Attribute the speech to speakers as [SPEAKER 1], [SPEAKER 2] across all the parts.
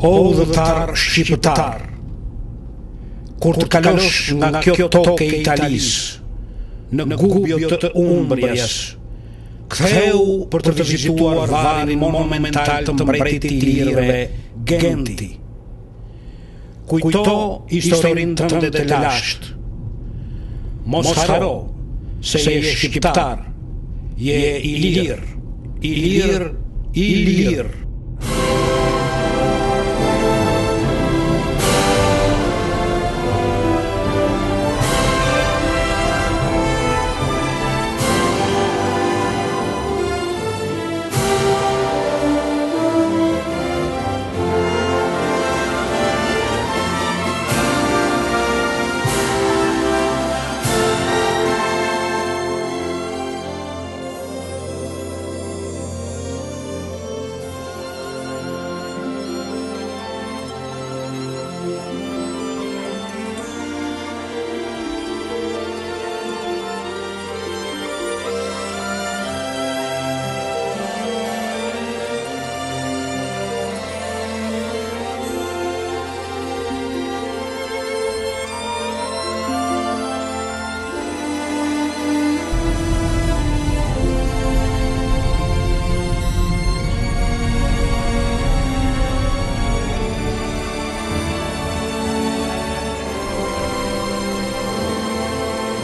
[SPEAKER 1] O udhëtar shqiptar, kur të kalosh nga kjo tokë e Italisë, në Gubbio të Umbrias, kthehu për të vizituar varrin monumental të mbretit të ilirëve, Genti. Kujto historinë tënde të lashtë. Mos harro se je shqiptar, je ilir, ilir, ilir.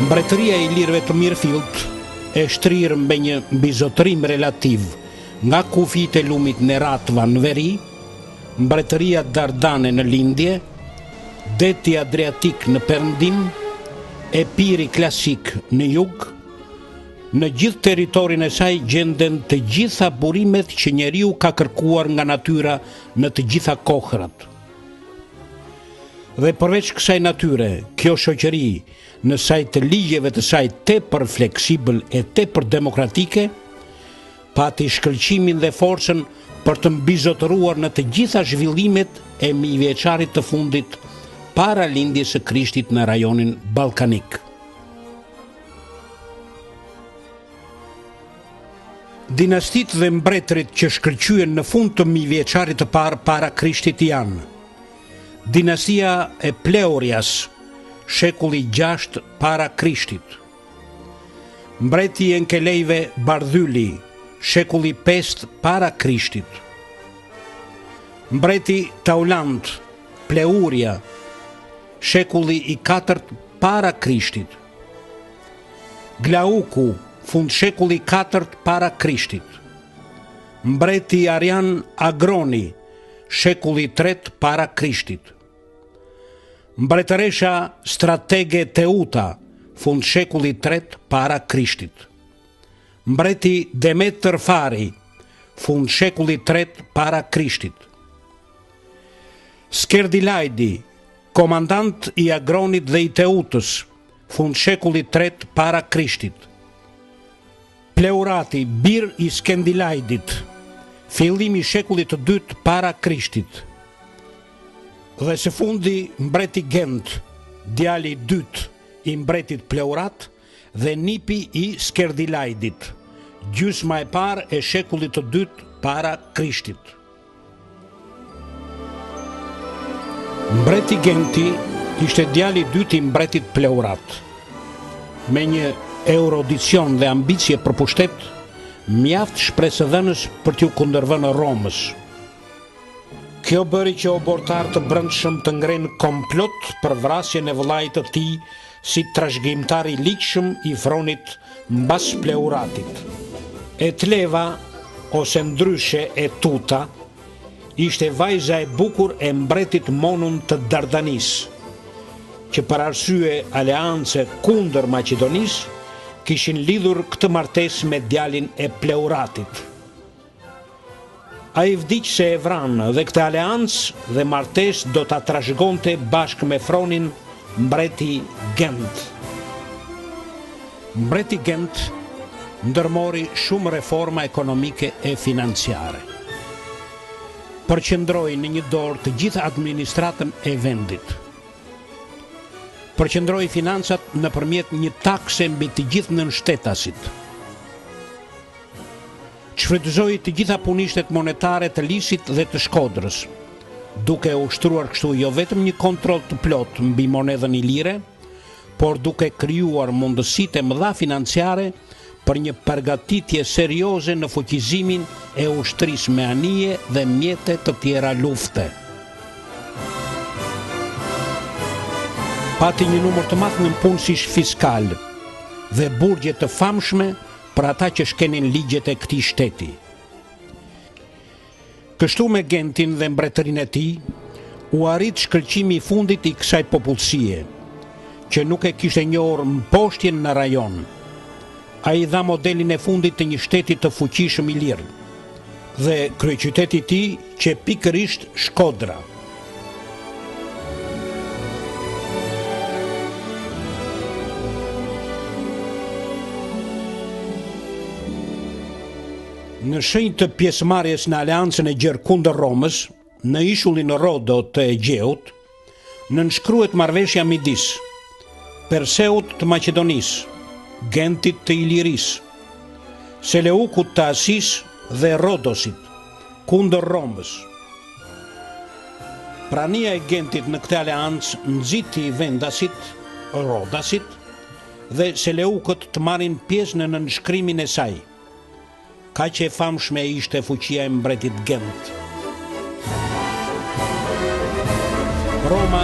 [SPEAKER 1] Mbretëria e Ilirëve të mirëfilltë e shtrirë mbi një mbizotërim relativ nga kufijtë e lumit Neretva në veri, Mbretëria Dardane në lindje, Deti Adriatik në perëndim, Epiri klasik në jug, në gjithë territorin e saj gjenden të gjitha burimet që njeriu ka kërkuar nga natyra në të gjitha kohërat. Dhe përveç kësaj natyre, kjo shoqëri në sajë të ligjeve të saj tepër fleksibël e tepër demokratike, pati shkëlqimin dhe forcën për të mbizotëruar në të gjitha zhvillimet e mijëvjeçarit të fundit para lindjes së Krishtit në rajonin ballkanik. Dinastitë dhe mbretërit që shkëlqyen në fund të mijëvjeçarit të parë para Krishtit janë Dinastia e Pleurias, shekulli 6 para Krishtit. Mbreti i Enkelejve Bardhyli, shekulli pestë para Krishtit. Mbreti Taulant, Pleuria, shekulli i katërt para Krishtit. Glauku, fundshekulli i katërt para Krishtit. Mbreti Arian Agroni, shekulli i tretë para Krishtit. Mbretëresha stratege Teuta, fundshekulli i tretë para Krishtit. Mbreti Demetër Fari, fundshekulli i tretë para Krishtit. Skerdilajdi, komandant i Agronit dhe i Teutës, fundshekulli i tretë para Krishtit. Pleurati, bir i Skendilajdit, fillimi i shekullit të dytë para Krishtit. Dhe së fundi mbreti Gent, djali i dytë i mbretit Pleurat dhe nipi i Skerdilajdit, gjysma e parë e shekullit të dytë para Krishtit. Mbreti Genti ishte djali i dytë i mbretit Pleurat. Me një erudicion dhe ambicie për pushtet, mjaft shpresëdhënës për t'iu kundërvënë Romës. Kjo bëri që oborrtarë të brendshëm të ngrenë komplot për vrasjen e vëllait të tij si trashëgimtar i ligjshëm i fronit mbas Pleuratit. Etleva, ose ndryshe Etuta, ishte vajza e bukur e mbretit Monun të Dardanisë, që për arsye aleance kundër Maqedonisë, kishin lidhur këtë martesë me djalin e Pleuratit. Ai vdiq se e vranë dhe këtë aleancë dhe martesë do ta trashëgonte bashkë me fronin mbreti Gent. Mbreti Gent ndërmori shumë reforma ekonomike e financiare. Përqendroi në një dorë të gjithë administratën e vendit. Përqendroi financat nëpërmjet një takse mbi të gjithë nënshtetasit. Shfrytëzoi të gjitha punishtet monetare të Lisit dhe të Shkodrës. duke ushtruar kështu jo vetëm një kontroll të plotë mbi monedhën ilire, por duke krijuar mundësitë e mëdha financiare për një përgatitje serioze në fuqizimin e ushtrisë me anije dhe mjete të tjera lufte. Pati një numër të madh nëpunësish fiskalë dhe burgje të famshme për ata që shkelnin ligjet e këtij shteti. Kështu me Gentin dhe mbretërinë e tij, u arrit shkëlqimi i fundit i kësaj popullsie, që nuk e kishte njohur mposhtjen në rajon. Ai dha modelin e fundit të një shteti të fuqishëm ilir, dhe kryeqyteti i tij qe pikërisht Shkodra. Në shenjë të pjesëmarrjes në aleancën e gjerë kundër Romës, në ishullin Rodo të Egjeut, nënshkruhet marrëveshja midis Perseut të Maqedonisë, Gentit të Ilirisë, Seleukut të Asisë dhe Rodosit, kundër Romës. Prania e Gentit në këtë aleancë nxiti vendasit, Rodasit, dhe Seleukët të marrin pjesë në nënshkrimin e saj. Kaq e famshme ishte fuqia e mbretit Gent. Roma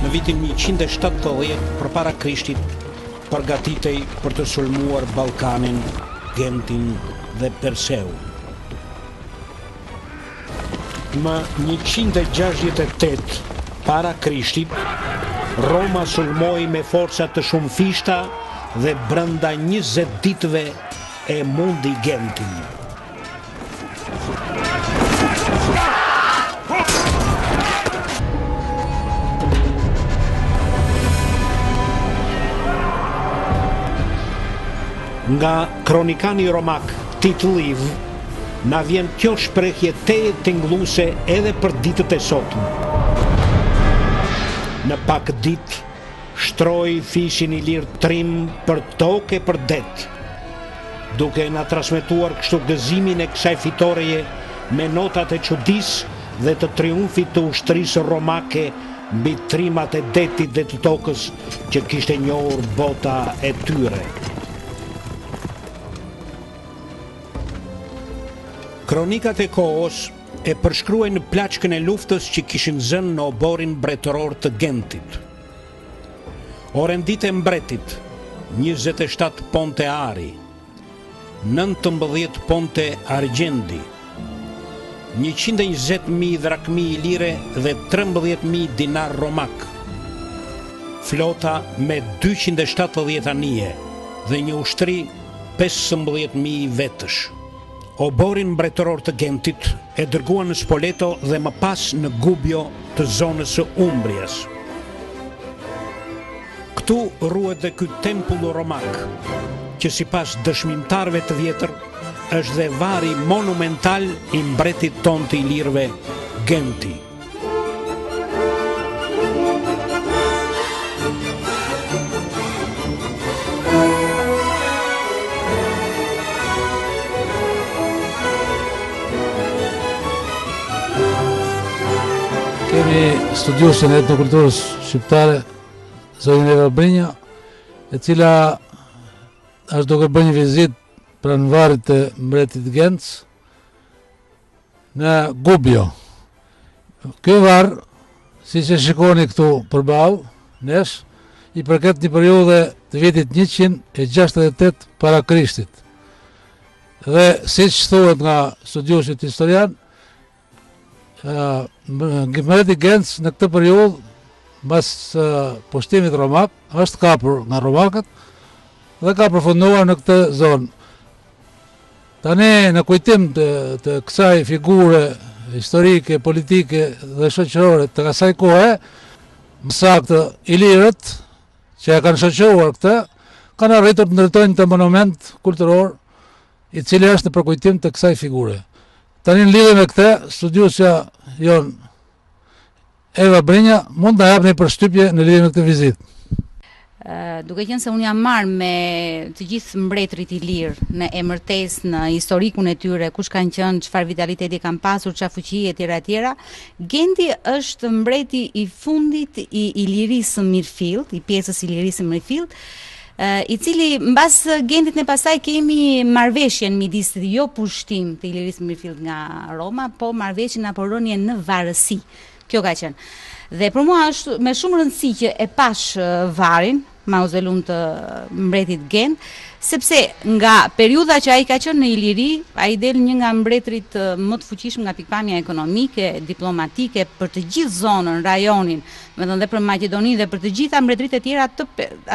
[SPEAKER 1] në vitin 170 përpara Krishtit përgatitej për të sulmuar Ballkanin, Gentin dhe Perseun. Më 168 para Krishtit, Roma sulmoi me forca të shumëfishta dhe brenda 20 ditëve e mundi Gentin. Nga kronikani romak Tit Liv na vjen kjo shprehje tejet tingëlluese edhe për ditët e sotme. Në pak ditë shtroi fisin ilir trim për tokë e për det, duke na transmetuar kështu gëzimin e kësaj fitoreje me notat e çudisë dhe të triumfit të ushtrisë romake mbi trimat e detit dhe të tokës që kishte njohur bota e tyre. Kronikat e kohës e përshkruajnë plaçkën e luftës që kishin zënë në oborrin mbretëror të Gentit. Orenditë e mbretit, 27 ponte ari, 19 ponte argjendi, 120.000 drakmi ilire dhe 13.000 dinar romak. Flota me 270 anije dhe një ushtri 15.000 vetësh. Oborrin mbretëror të Gentit e dërguan në Spoleto dhe më pas në Gubbio të zonës së Umbrias. Këtu ruhet dhe ky tempull romak, që sipas dëshmimtarëve të vjetër është dhe varri monumental i mbretit tonë të ilirëve, Genti.
[SPEAKER 2] Kemi studiuesen e etnokulturës shqiptare, zonjën Eva Brinja, e cila është duke bërë një vizitë pranë varrit të mbretit Genc, në Gubbio. Ky varr, siç e shikoni këtu përballë nesh, i përket një periudhe të vitit 168 para Krishtit. Dhe siç thuhet nga studiuesit historianë, mbreti Genc në këtë periudhë mbas pushtimit romak, është kapur nga romakët dhe ka përfunduar në këtë zonë. Tani në kujtim të, të kësaj figure historike, politike dhe shoqërore të asaj kohe, më saktë ilirët që e kanë shoqëruar këtë, kanë arritur të ndërtojnë këtë monument kulturor i cili është në përkujtim të kësaj figure. Tani në lidhje me këtë, studiuesja jonë Eva Brinja mund të na japë një përshtypje në lidhje me këtë
[SPEAKER 3] vizitë. Duke qenë se unë jam marrë me të gjithë mbretërit ilirë në emërtesë, në historikun e tyre, kush kanë qenë, çfarë vitaliteti kanë pasur, çfarë fuqie etj etj. Genti është mbreti i fundit i Ilirisë së mirëfilltë, i pjesës Ilirisë së mirëfilltë, i cili mbas Gentit ne pastaj kemi marrëveshjen midis jo pushtim të Ilirisë së mirëfilltë nga Roma, po marrëveshjen apo rënien në varësi. Kjo ka qenë. Dhe për mua është me shumë rëndësi që e pashë varrin, mauzoleun të mbretit Gent, sepse nga periudha që ai ka qenë në Iliri, ai del një nga mbretërit më të fuqishëm nga pikëpamja ekonomike, diplomatike për të gjithë zonën, rajonin, domethënë dhe për Maqedoninë dhe për të gjitha mbretëritë e tjera të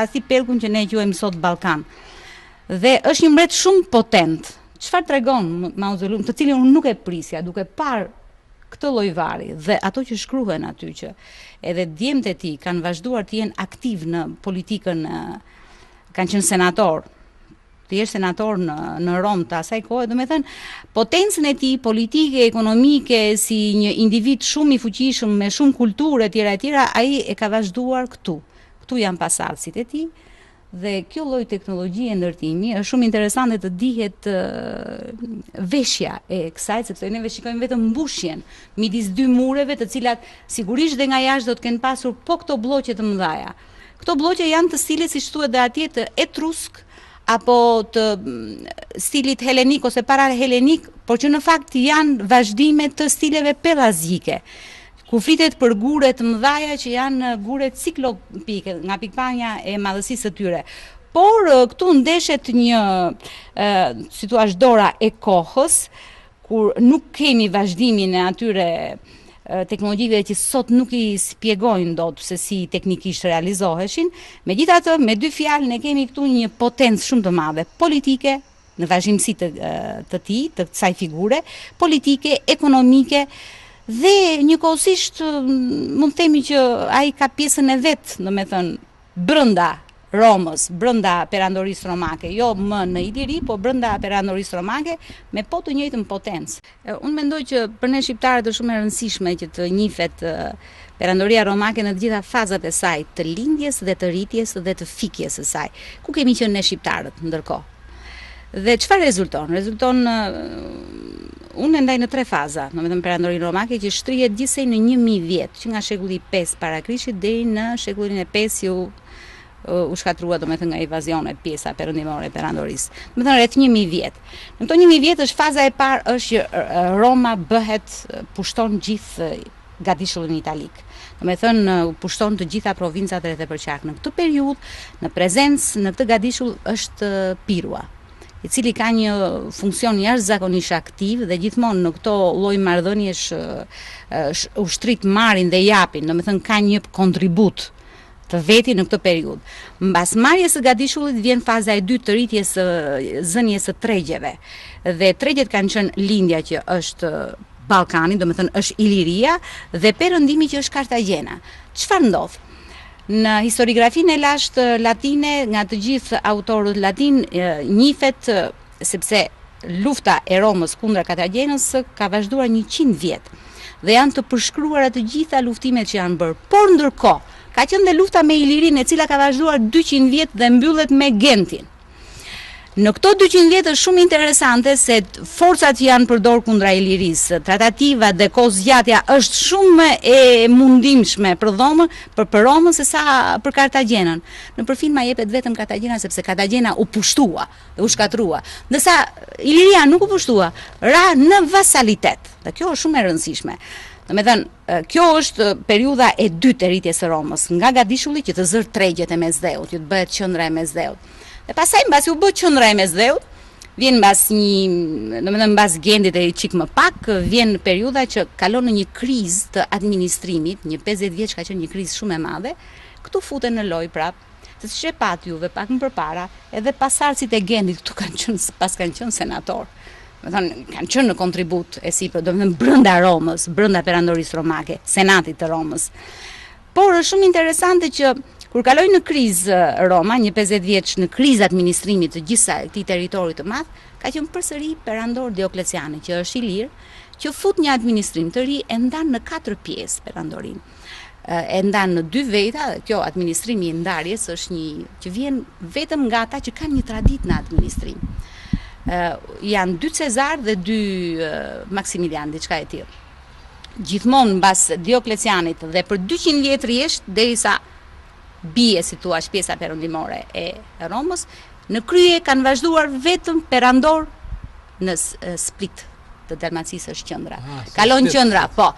[SPEAKER 3] atij pellgun që ne e quajmë sot Ballkan. Dhe është një mbret shumë potent. Çfarë tregon mauzoleum, të cilin unë nuk e prisja, duke parë këtë lloj varri dhe ato që shkruhen aty që edhe djemtë e tij kanë vazhduar të jenë aktivë në politikën kanë qenë senatorë të jesh senator në në Romë të asaj kohe, domethënë potencën e tij politike, ekonomike si një individ shumë i fuqishëm me shumë kulturë etj etj, ai e ka vazhduar këtu. Këtu janë pasardhësit e tij Dhe kjo lloj teknologjie ndërtimi është shumë interesante të dihet veshja e kësaj, sepse neve shikojmë vetëm mbushjen midis dy mureve, të cilat sigurisht dhe nga jashtë do të kenë pasur po këto blloqe të mëdha. Këto blloqe janë të stilit siç thuhet dhe atje të etrusk apo të stilit helenik ose parahelenik, por që në fakt janë vazhdime të stileve pellazgjike. Ku flitet për gure të mëdhaja që janë gure ciklopike nga pikëpamja e madhësisë së tyre. Por këtu ndeshet një, si thua, dora e kohës, kur nuk kemi vazhdimin e atyre teknologjive që sot nuk i shpjegojnë dot se si teknikisht realizoheshin. Megjithatë, me dy fjalë ne kemi këtu një potencë shumë të madhe politike, në vazhdimësi të të tij, të kësaj figure politike, ekonomike dhe njëkohësisht mund të themi që ai ka pjesën e vet, domethënë brenda Romës, brenda perandorisë romake, jo më në Iliri, po brenda perandorisë romake me po të njëjtën potencë. Unë mendoj që për ne shqiptarët është shumë e rëndësishme që të njihet Perandoria Romake në të gjitha fazat e saj të lindjes dhe të rritjes dhe të fikjes së saj. Ku kemi qenë ne shqiptarët ndërkohë? Dhe çfarë rezulton? Rezulton unë e ndaj në tre faza, domethënë Perandorinë Romake që shtrihet gjithsej në 1000 vjet, që nga shekulli i 5 para Krishtit deri në shekullin e 5 që u u shkatërrua domethënë nga invazionet pjesa perëndimore e perandorisë. Domethënë rreth 1000 vjet. Në këto 1000 vjet është faza e parë është që Roma bëhet pushton gjithë gadishullin italik. Domethënë pushton të gjitha provincat rreth e përqark. Në këtë periudhë, në prezencë në këtë gadishull është Pirua i cili ka një funksion jashtëzakonisht aktiv dhe gjithmonë në këto lloj marrëdhëniesh ushtritë marrin dhe japin, domethënë ka një kontribut të vetin në këtë periudhë. Mbas marrjes së gadishullit vjen faza e dytë të rritjes së zënies së tregjeve. Dhe tregjet kanë qenë lindja që është Ballkani, domethënë është Iliria dhe perëndimi që është Kartagjena. Çfarë ndodh? Në historiografinë e lashtë latine, nga të gjithë autorët latinë, njihet sepse lufta e Romës kundra Kartagjenës ka vazhduar 100 vjet dhe janë të përshkruara të gjitha luftimet që janë bërë. Por ndërkohë, ka qenë dhe lufta me Ilirinë e cila ka vazhduar 200 vjet dhe mbyllet me Gentin. Në këto 200 vjet është shumë interesante se forcat që janë përdorur kundra Ilirisë, tratativat dhe kohëzgjatja është shumë më e mundimshme për dhomën, për për Romën se sa për Kartagjenën. Nëpër filma jepet vetëm Kartagjena sepse Kartagjena u pushtua dhe u shkatërrua. Ndërsa Iliria nuk u pushtua, ra në vasalitet. Dhe kjo është shumë e rëndësishme. Domethënë, kjo është periudha e dytë e rritjes së Romës, nga gadishulli që të zërë tregjet e Mesdheut, që të bëhet qendra e Mesdheut. Dhe pastaj mbasi u bë qendra e Mesdheut, vjen mbas një, domethënë mbas Gentit e çik më pak, vjen periudha që kalon në një krizë të administrimit, një 50 vjeç ka qenë një krizë shumë e madhe. Këtu futen në lojë prapë Se siç e patë juve pak më përpara, edhe pasardhësit e Gentit këtu kanë qenë, paskan qenë senatorë. Domethënë, kanë qenë në kontribut e sipër, domethënë brenda Romës, brenda perandorisë romake, senatit të Romës. Por është shumë interesante që kur kaloi në krizë Roma, një 50 vjeç në krizë administrimi të gjithë këtij territori të madh, ka qenë përsëri perandor Diokleciani, që është ilir, që fut një administrim të ri e ndan në katër pjesë perandorinë. E ndan në dy veta, kjo administrimi i ndarjes është një që vjen vetëm nga ata që kanë një traditë në administrim. Ë janë dy Cezar dhe dy Maksimilian, diçka e tillë. Gjithmonë mbas Dioklecianit dhe për 200 vjet rresht derisa bie si thua pjesa perëndimore e Romës, në krye kanë vazhduar vetëm perandor në Split të Dalmacisë është qendra. Ah, Kalon qendra, po.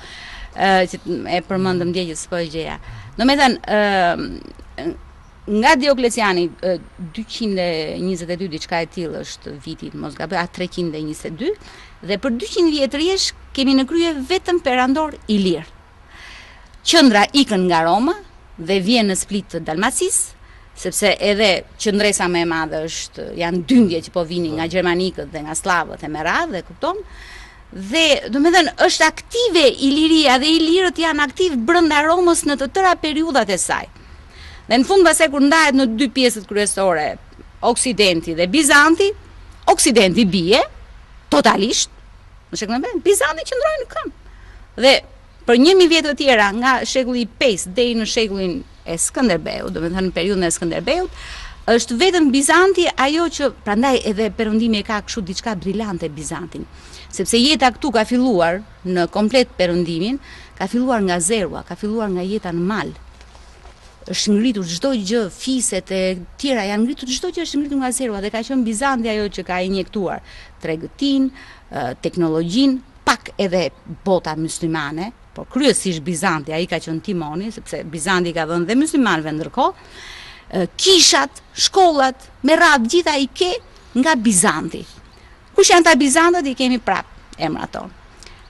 [SPEAKER 3] Ë që e përmendëm dje që s'po e gjeja. Domethënë, ë nga Diokleciani 222 diçka e tillë është viti, mos gaboj, a 322 dhe për 200 vjet rresht kemi në krye vetëm perandor ilir. Qendra ikën nga Roma dhe vjen në Split të Dalmacisë, sepse edhe qëndresa më e madhe është janë dyndje që po vinin nga gjermanikët dhe nga sllavët e me radhë, e kupton? Dhe, domethënë, është aktive Iliria dhe ilirët janë aktiv brenda Romës në të tëra periudhat e saj. Dhe në fund pastaj kur ndahet në dy pjesët kryesore, Oksidenti dhe Bizanti, Oksidenti bie totalisht, Në shekullin e Bizanti qëndroi në këmbë. Dhe për 1000 vjet të tjera nga shekulli i 5 deri në shekullin e Skënderbeut, domethënë në periudhën e Skënderbeut, është vetëm Bizanti ajo që prandaj edhe perëndimi e ka kështu diçka brilante Bizantin. Sepse jeta këtu ka filluar në komplet perëndimin, ka filluar nga zeroa, ka filluar nga jeta në mal. Është ngritur çdo gjë, fiset e tjera janë ngritur çdo gjë është ngritur nga zeroa dhe ka qenë Bizanti ajo që ka injektuar tregëtinë, teknologjinë, pak edhe bota myslimane, por kryesisht Bizanti, ai ka qenë timoni, sepse Bizanti ka dhënë dhe myslimanëve ndërkohë, kishat, shkollat, me radhë gjitha i ke nga Bizanti. Kush janë ta Bizantët i kemi prap emrat tonë.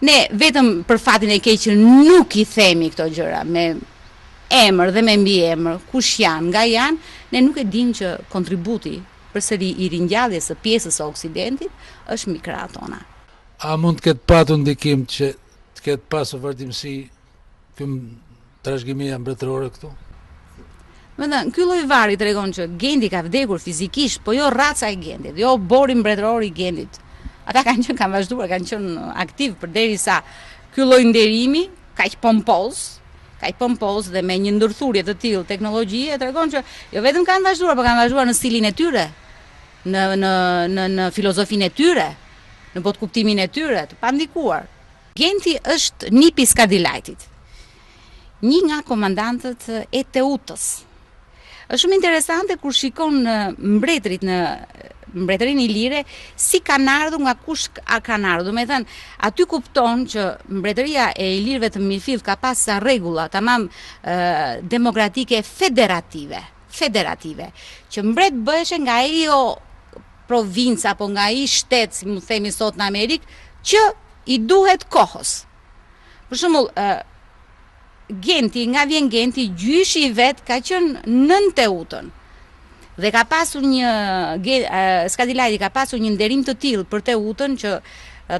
[SPEAKER 3] Ne vetëm për fatin e keq që nuk i themi këto gjëra me emër dhe me mbiemër, kush janë, nga janë, ne nuk e dimë që kontributi përsëri i ringjalljes së pjesës së Oksidentit është mbi krahët tona.
[SPEAKER 2] A mund të ketë patur ndikim që të ketë pasur vazhdimësi ky trashëgimia mbretërore këtu?
[SPEAKER 3] Domethënë, ky lloj varri tregon që Genti ka vdekur fizikisht, po jo raca e Gentit, jo oborri mbretëror i Gentit. Ata kanë qenë, kanë vazhduar, kanë qenë aktiv përderisa ky lloj nderimi kaq pompoz, kaq pompoz dhe me një ndërthurje të tillë teknologjie tregon që jo vetëm kanë vazhduar, por kanë vazhduar në stilin e tyre, në në në në filozofinë e tyre, në botëkuptimin e tyre, të pandikuar. Genti është nipi i Skadilajtit, një nga komandantët e Teutës. Është shumë interesante kur shikon mbretërit në mbretërinë ilire si kanë ardhur nga kush kanë ardhur. Domethënë, aty kupton që mbretëria e ilirëve të mirëfilltë ka pas sa rregulla tamam demokratike federative, federative, që mbret bëheshe nga ajo provincë apo nga ai shtet, si mund themi sot në Amerikë, që i duhet kohës. Për shembull, Genti, nga vjen Genti, gjyshi i vet ka qenë nën Teutën. Dhe ka pasur një Skadilajti ka pasur një nderim të tillë për Teutën që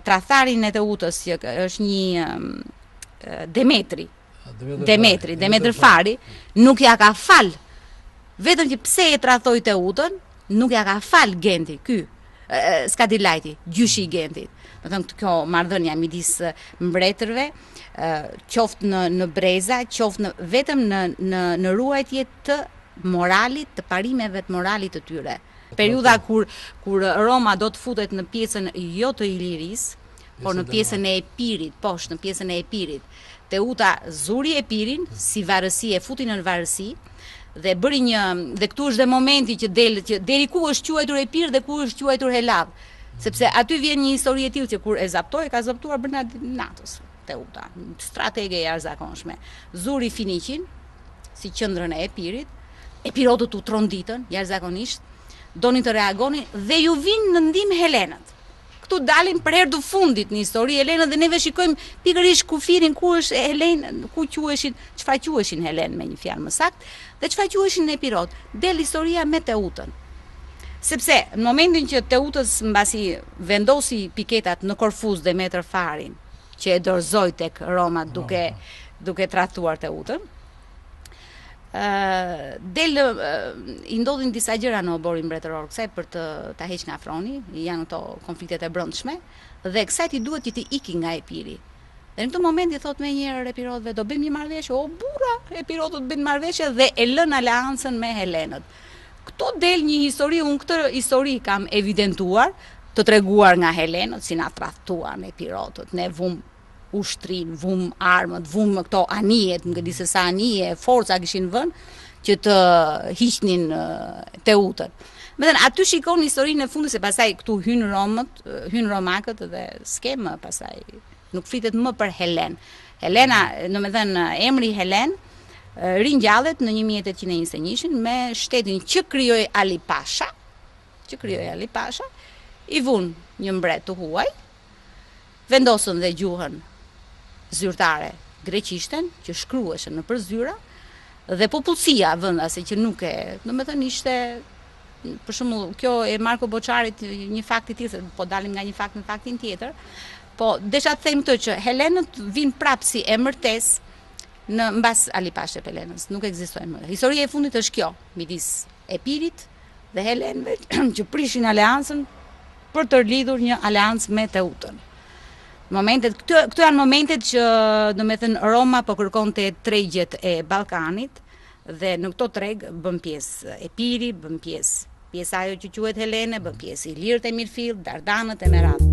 [SPEAKER 3] tradhtarin e Teutës që është një Demetri. Demetri, Demetër Fari, nuk ja ka fal. Vetëm që pse e tradhtoi Teutën, nuk ja ka fal Genti, ky Skadilajti, gjyshi i Gentit. Domethënë kjo marrëdhënia midis mbretërve, qoftë në në breza, qoftë në vetëm në në në ruajtje të moralit, të parimeve të moralit të tyre. Periudha kur kur Roma do të futet në pjesën jo të Ilirisë, por në pjesën e Epirit, poshtë në pjesën e Epirit. Teuta zuri Epirin si varësi e futi në varësi dhe bëri një dhe këtu është dhe momenti që del që deri ku është quajtur Epir dhe ku është quajtur Heladh. Sepse aty vjen një histori e tillë që kur e zaptoi, ka zaptuar brenda natës Teuta, stratege e jashtëzakonshme. Zuri Finiqin si qendrën e Epirit, Epirotët u tronditën jashtëzakonisht, donin të reagonin dhe ju vijnë në ndihmë helenët. Këtu dalin për herë të fundit në histori helenët dhe neve shikojmë pikërisht kufirin ku është helen, ku quheshin, çfarë quheshin helen me një fjalë më saktë dhe çfarë quheshin epirot. Del historia me Teutën. Sepse në momentin që Teutës mbasi vendosi piketat në Korfuz Demetër Farin, që e dorëzoi tek Roma duke duke tradhtuar Teutën, ë del i ndodhin disa gjëra në oborrin mbretëror kësaj për të ta heq nga froni, janë ato konfliktet e brendshme dhe kësaj i duhet që të iki nga Epiri. Dhe në këtë moment i thotë menjëherë epirotëve do bëjmë një marrëveshje, o burra, epirotët bëjnë marrëveshje dhe e lënë aleancën me helenët. Këtu del një histori, unë këtë histori kam evidentuar, të treguar nga helenët, si na tradhtuan epirotët, ne vumë ushtrinë, vumë armët, vumë këto anijet, nuk e di se sa anije, forca kishin vënë, që të hiqnin Teutën. Domethënë, aty shikon historinë e fundit, se pastaj këtu hynë romët, hynë romakët dhe s'ke më pastaj, nuk flitet më për Helen. Helena, domethënë, emri Helen, ringjallet në 1821 me shtetin që krijoi Ali Pasha, që krijoi Ali Pasha, i vunë një mbret të huaj, Vendosën dhe gjuhën zyrtare greqishten që shkruheshe nëpër zyra dhe popullsia vendase që nuk e, domethënë ishte për shembull kjo e Marko Boçarit një fakt i tillë se po dalim nga një fakt në faktin tjetër, po desha të them këtë që helenët vijnë prapë si emërtesë në mbas Ali Pashë Tepelenës, nuk ekzistojnë më. Historia e fundit është kjo, midis Epirit dhe helenëve që prishin aleancën për të lidhur një aleancë me Teutën. Momentet, këto, këto janë momentet që, domethënë, Roma po kërkonte tregjet e Ballkanit dhe në këto treg bën pjesë Epiri, bën pjesë pjesa ajo që quhet Helene, bën pjesë Ilirët e mirëfilltë, Dardanët e me radhë.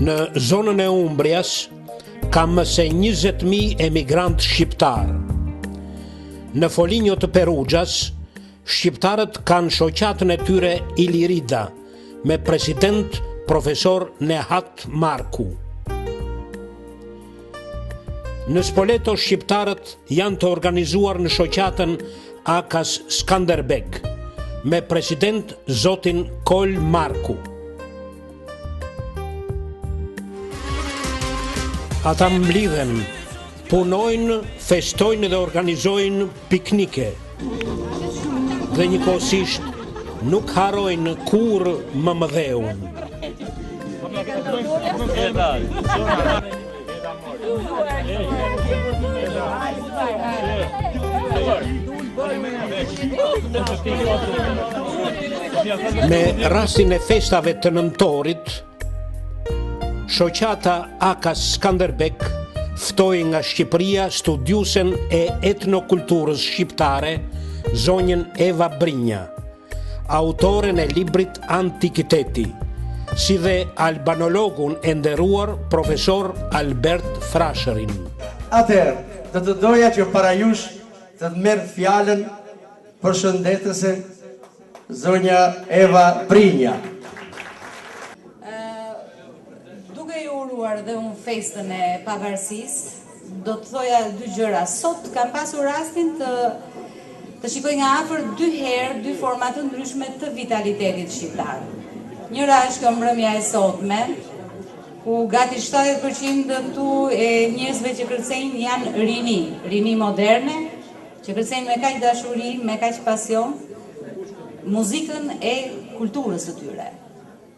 [SPEAKER 1] Në zonën e Umbrias ka më se 20.000 emigrantë shqiptarë. Në Foligno të Perugias, shqiptarët kanë shoqatën e tyre Ilirida, me president profesor Nehat Marku. Në Spoleto shqiptarët janë të organizuar në shoqatën Akas Skanderbeg, me president zotin Kol Marku. Ata mblidhen, punojnë, festojnë dhe organizojnë piknike. Dhe njëkohësisht nuk harrojnë kurrë mëmëdheun. Me rastin e festave të nëntorit, shoqata Akas Skanderbeg ftoi nga Shqipëria studiuesen e etnokulturës shqiptare, zonjën Eva Brinja. autoren e librit Antikiteti, si dhe albanologun e nderuar profesor Albert Frashërin.
[SPEAKER 4] Atëherë, do të doja që para jush të merr fjalën përshëndetëse zonja Eva Brinja.
[SPEAKER 3] Duke ju uruar dhe unë festën e pavarësisë, do të thoja dy gjëra. Sot kam pasur rastin të të shikoj nga afër dy herë dy forma të ndryshme të vitalitetit shqiptar. Njëra është kjo mbrëmja e sotme, ku gati 70% këtu e njerëzve që kërcejnë janë rini, rini moderne, që kërcejnë me kaq dashuri, me kaq pasion, muzikën e kulturës së tyre.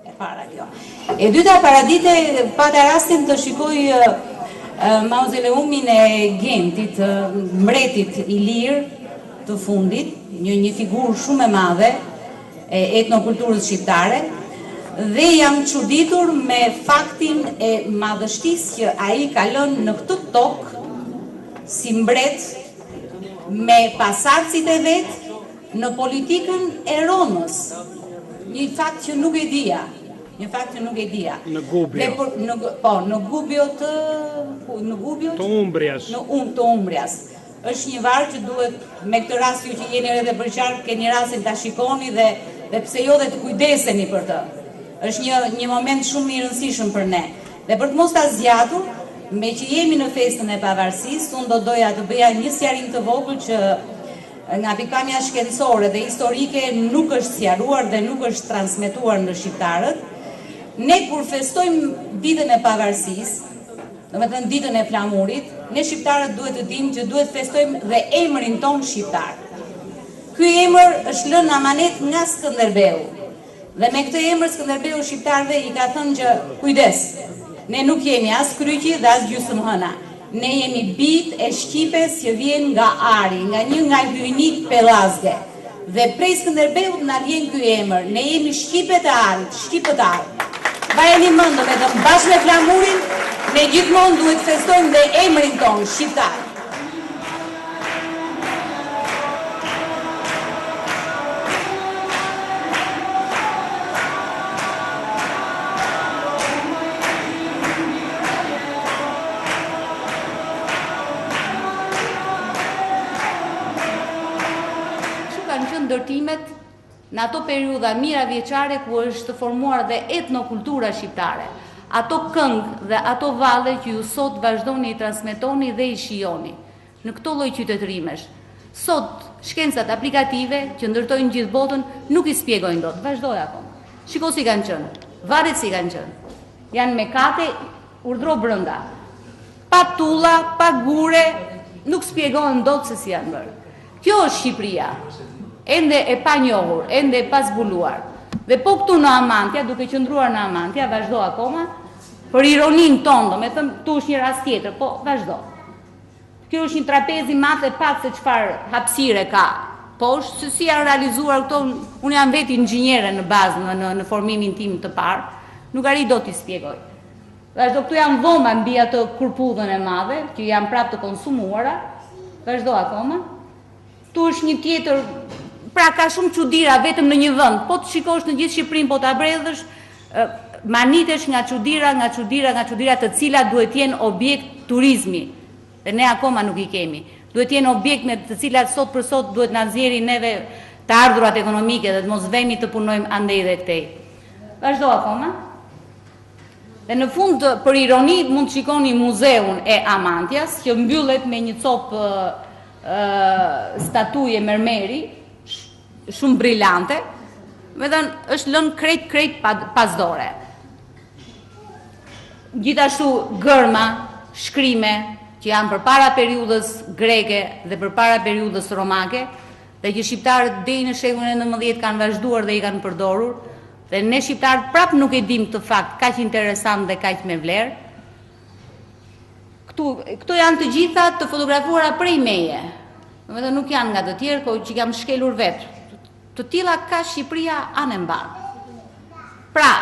[SPEAKER 3] E para kjo. E dyta paradite pata rastin të shikoj mauzoleumin e Gentit, mbretit ilir të fundit, një një figurë shumë e madhe e etnokulturës shqiptare dhe jam çuditur me faktin e madhështisë që ai ka lënë në këtë tokë si mbret me pasardhësit e vet Në politikën e Romës, një fakt që nuk e dija, një fakt që nuk e dija.
[SPEAKER 1] Në Gubbio.
[SPEAKER 3] Dhe për, në, po, në Gubbio të në Gubbio
[SPEAKER 1] të Umbrias.
[SPEAKER 3] Në Um të Umbrias. Është një varr që duhet me këtë rast ju që jeni edhe përqark keni rastin ta shikoni dhe dhe pse jo dhe të kujdeseni për të. Është një një moment shumë i rëndësishëm për ne. Dhe për të mos ta zgjatur, meqë jemi në festën e pavarësisë, unë do doja të bëja një sqarim të vogël që Nga pikëpamja shkencore dhe historike nuk është sqaruar dhe nuk është transmetuar në shqiptarët. Ne kur festojmë ditën e pavarësisë, domethënë ditën e flamurit, ne shqiptarët duhet të dimë që duhet të festojmë dhe emrin tonë shqiptar. Ky emër është lënë amanet nga Skënderbeu. Dhe me këtë emër Skënderbeu shqiptarëve i ka thënë që kujdes, ne nuk jemi as kryqi dhe as gjysmëhëna. Ne jemi bijtë e shqipes që vjen nga ari, nga një nga hyjnitë pellazge. Dhe prej Skënderbeut na vjen ky emër, ne jemi shqipet e arit, shqipëtarë. Mbajeni mend, domethënë, bashkë me flamurin, ne gjithmonë duhet të festojmë dhe emrin tonë, shqiptar. Kështu kanë qenë ndërtimet në ato periudha mijëravjeçare ku është formuar dhe etnokultura shqiptare. Ato këngë dhe ato valle që ju sot vazhdoni i transmetoni dhe i shijoni në këto lloj qytetërimesh. Sot shkencat aplikative që ndërtojnë gjithë botën nuk i spjegojnë dot. Vazhdo akoma. Shiko si kanë qenë. Varret si kanë qenë. Janë me kate, urdhro brenda. Pa tulla, pa gure, nuk spjegohen dot se si janë bërë. Kjo është Shqipëria, ende e panjohur, ende e pazbuluar. Dhe po këtu në Amantia, duke qëndruar në Amantia, vazhdo akoma, për ironinë tonë, domethënë, këtu është një rast tjetër, po vazhdo. Kjo është një trapezë i madh e patë se çfarë hapësire ka poshtë, se si janë realizuar këto, unë jam vetë inxhiniere në bazë në, në, në formimin tim të parë, nuk arrij dot t'i spjegoj. Vazhdo, këtu janë dhoma mbi atë kërpudhën e madhe, që janë prapë të konsumuara. Vazhdo akoma. Këtu është një tjetër, pra ka shumë çudira vetëm në një vend. Po të shikosh në gjithë Shqipërinë, po ta bredhësh, mahnitesh nga çudira, nga çudira, nga çudira të cilat duhet të jenë objekt turizmi. Dhe ne akoma nuk i kemi. Duhet të jenë objekt me të cilat sot për sot duhet na nxjerrin neve të ardhurat ekonomike dhe të mos vemi të punojmë andej dhe këtej. Vazhdo akoma. Dhe në fund, për ironi, mund të shikoni muzeun e Amantias, që mbyllet me një copë statuje mermeri, shumë brilante, domethënë, është lënë krejt, krejt pas dore. Gjithashtu, gërma, shkrime, që janë përpara periudhës greke dhe përpara periudhës romake, dhe që shqiptarët deri në shekullin e 19 kanë vazhduar dhe i kanë përdorur, Dhe ne shqiptarët prapë nuk e dimë këtë fakt kaq interesant dhe kaq me vlerë. Këtu, këto janë të gjitha të fotografuara prej meje. Domethënë nuk janë nga të tjerë, por që kam shkelur vetë. Të tilla ka Shqipëria anembanë. Pra,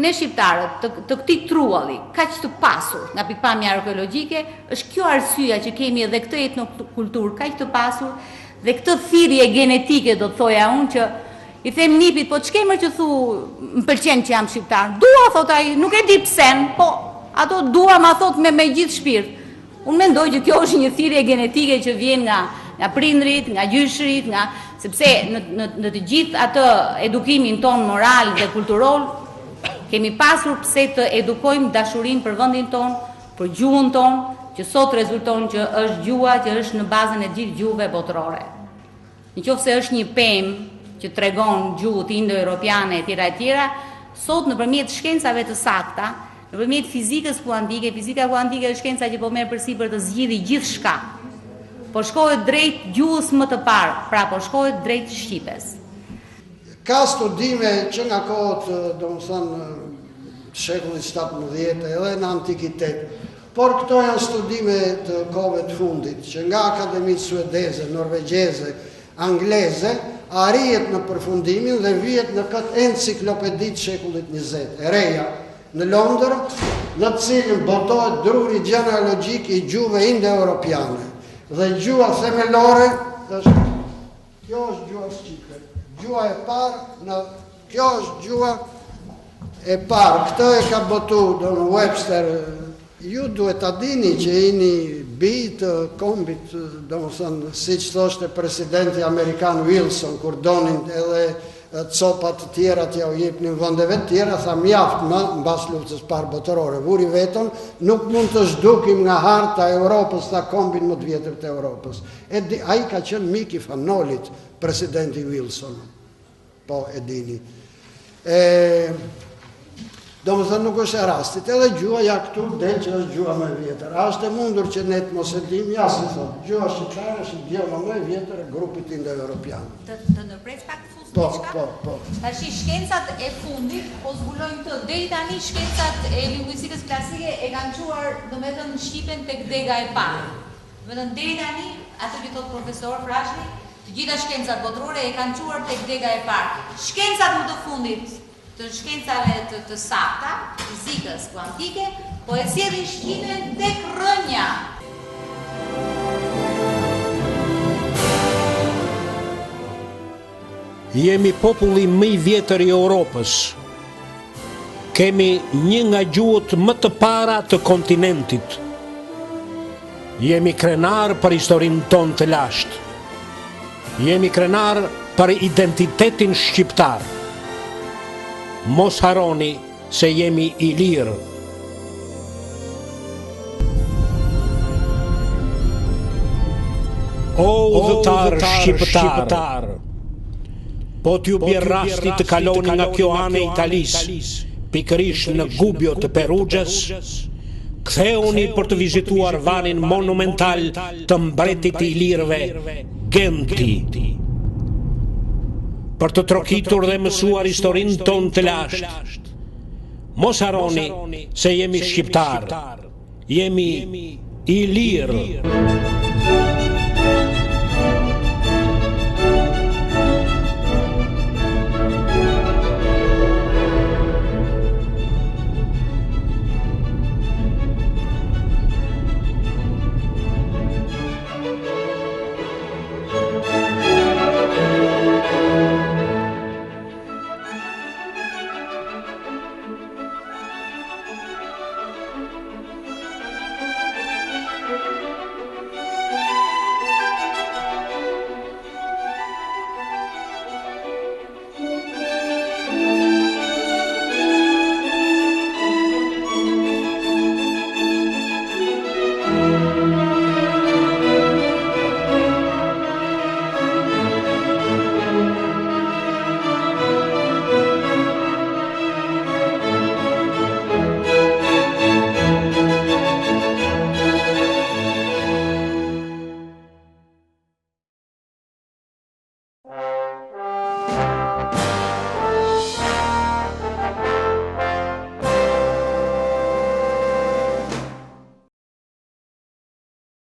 [SPEAKER 3] ne shqiptarët të, të këtij trualli kaq të pasur nga pikëpamja arkeologjike, është kjo arsyeja që kemi edhe këtë etnokulturë kaq të pasur dhe këtë thirrje genetike do të thoja unë që I them nipit, po ç'ke mër që thu, më pëlqen që jam shqiptar. Dua, thot ai, nuk e di psen, po ato dua ma thot me me gjithë shpirt. Unë mendoj që kjo është një thirrje genetike që vjen nga nga prindrit, nga gjyshërit, nga sepse në në në të gjithë atë edukimin tonë moral dhe kulturor kemi pasur pse të edukojmë dashurinë për vendin tonë, për gjuhën tonë, që sot rezulton që është gjuha që është në bazën e gjithë gjuhëve botërore. Në qoftë se është një pemë që tregon gjuhët indoeuropiane etj etj, sot nëpërmjet shkencave të sakta, nëpërmjet fizikës kuantike, fizika kuantike është shkenca që po merr përsipër të zgjidhi gjithçka. Po shkohet drejt gjuhës më të parë, pra po shkohet drejt shqipes.
[SPEAKER 4] Ka studime që nga kohët, domethënë, shekullit 17 edhe në antikitet, Por këto janë studime të kohëve të fundit, që nga akademitë suedeze, norvegjeze, angleze, arrihet në përfundimin dhe vihet në këtë enciklopedi të shekullit 20, e reja, në Londër, në të cilën botohet druri gjenealogjik i gjuhëve indoeuropiane. Dhe gjuha themelore është Kjo është gjuha shqipe. Gjuha e parë në kjo është gjuha e parë. Këtë e ka botu don Webster. Ju duhet ta dini që jeni bij të kombit, domethënë, siç thoshte presidenti amerikan Wilson, kur donin edhe copa të tjera t'jau jepnin vendeve të tjera, tha mjaft më mbas luftës parë botërore, vuri veton, nuk mund të zhdukim nga harta e Europës, tha kombin më të vjetër të Europës. E di, ai ka qenë mik i Fan Nolit, presidenti Wilson. Po, e dini. E, domethënë nuk është e rastit, edhe gjuha ja këtu del që është gjuha më e vjetër. A është e mundur që ne të mos e dimë, ja si thotë, gjuha shqiptare është idioma më e vjetër e grupit indo-europian.
[SPEAKER 3] Të, të ndërpres pak të fus
[SPEAKER 4] Po, po, po.
[SPEAKER 3] Tashi shkencat e fundit po zbulojnë këtë. Deri tani shkencat e linguistikës klasike e kanë çuar, domethënë shqipen tek dega e parë. Domethënë deri tani, atë që thotë profesor Frashëri, Të gjitha shkencat botërore e kanë çuar tek dega e parë. Shkencat më të fundit të shkencave të, të sakta, fizikës kuantike, po e sjellin shqipen tek rrënja.
[SPEAKER 1] Jemi populli më i vjetër i Europës. Kemi një nga gjuhët më të para të kontinentit. Jemi krenarë për historinë tonë të lashtë. Jemi krenarë për identitetin shqiptar. Mos harroni se jemi ilirë. O udhëtarë shqiptarë, po t'ju po bjerë rasti të kaloni nga kjo anë e Italisë, pikërisht në Gubbio të Perugias, kthehuni për të vizituar varrin monumental të mbretit të ilirëve, Genti. Për të trokitur dhe mësuar historinë tonë të lashtë. Mos harroni se jemi shqiptarë. Jemi ilirë.